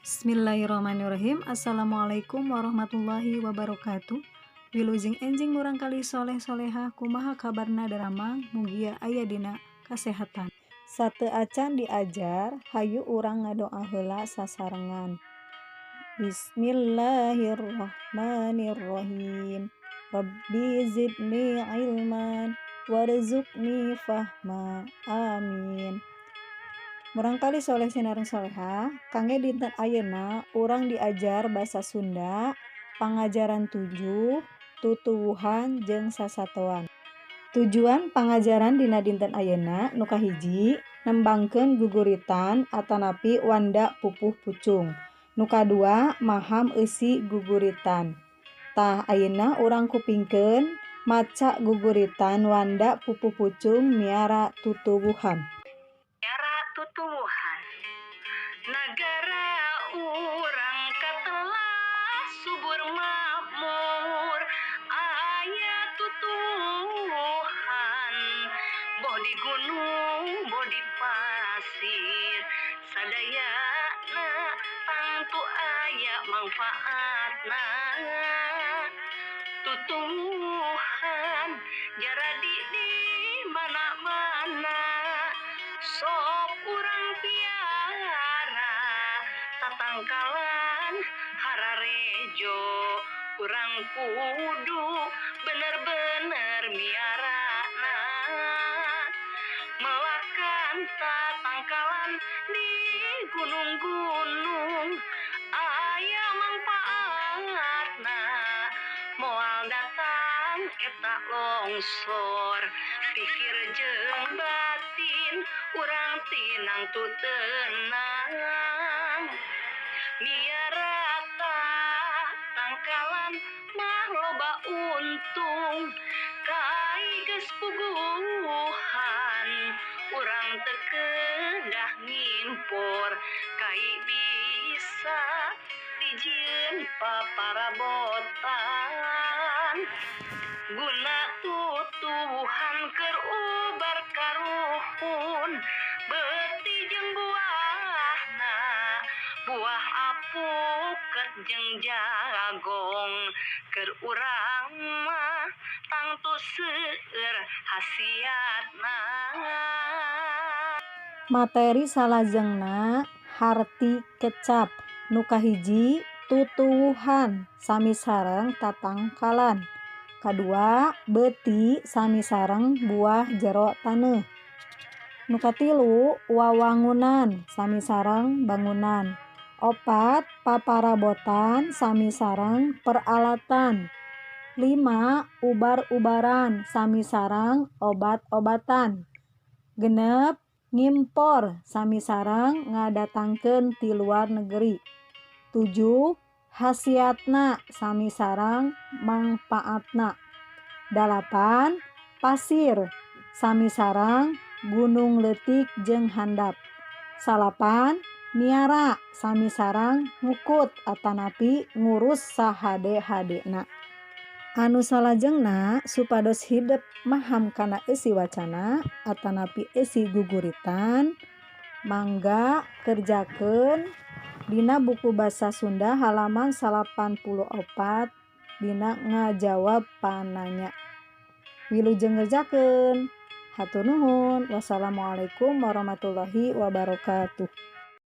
Bismillahirrahmanirrahim. Assalamualaikum warahmatullahi wabarakatuh. Wilujeng enjing murangkalih soleh solehah, kumaha kabarna daramang? Mugia aya dina kasehatan. Sateuacan diajar, hayu urang ngadoa heula sasarengan. Bismillahirrahmanirrahim. Rabbi zidni ilman warzuqni fahma. Amin. Murangkalih soleh sinareng solehah, kangge dinten ayeuna urang diajar basa Sunda pangajaran 7, tutuwuhan jeung sasatoan. Tujuan pangajaran dina dinten ayeuna nu kahiji, nembangkeun guguritan atanapi wanda pupuh pucung. Nu kadua, maham eusi guguritan. Tah, ayeuna urang kupingkeun maca guguritan wanda pupuh pucung miara tutuwuhan. Miara tutuwuhan. Nagara urang katelah subur makmur, aya tutuwuhan, boh di gunung boh di pasir, sadayana tangtu aya mangfaatna. Tutuwuhan jaradi di mana-mana, sok urang piara tatangkalan hararejo, urang kudu bener-bener miarana. Melakan tatangkalan di gunung-gunung aya mangfaatna, moal datang eta longsor, pikir jeung batin urang tinangtu tenang. Miara tatangkalan mah loba untung, kai geus puguhan urang teu kedah ngimpor, kai bisa dijieun paparabotan. Guna tutuwuhan keur ubar karuhun, beuti jeung buahna, buah apuket jeung jagong, keur urang mah tangtu seueur hasiatna. Materi salajengna harti kecap. Nu kahiji, tutuwuhan sami sareng tatangkalan. Kadua, beuti sami sareng buah jero taneuh. Nu katilu, wawangunan sami sareng bangunan. Opat, paparabotan sami sareng peralatan. 5, ubar-ubaran sami sareng obat-obatan. 6, ngimpor sami sareng ngadatangkeun ti luar negeri. 7, hasiatna sami sareng mangpaatna. 8, pasir sami sareng gunung leutik jeung handap. 9, miara sami sareng ngukut atanapi ngurus sahade-hadena. Anu salajengna, supados hidep maham kana eusi wacana atanapi eusi guguritan, mangga kerjakeun dina buku basa Sunda halaman 84 dina ngajawab pananya. Wilujeng ngerjakeun. Hatur nuhun. Wassalamualaikum warahmatullahi wabarakatuh.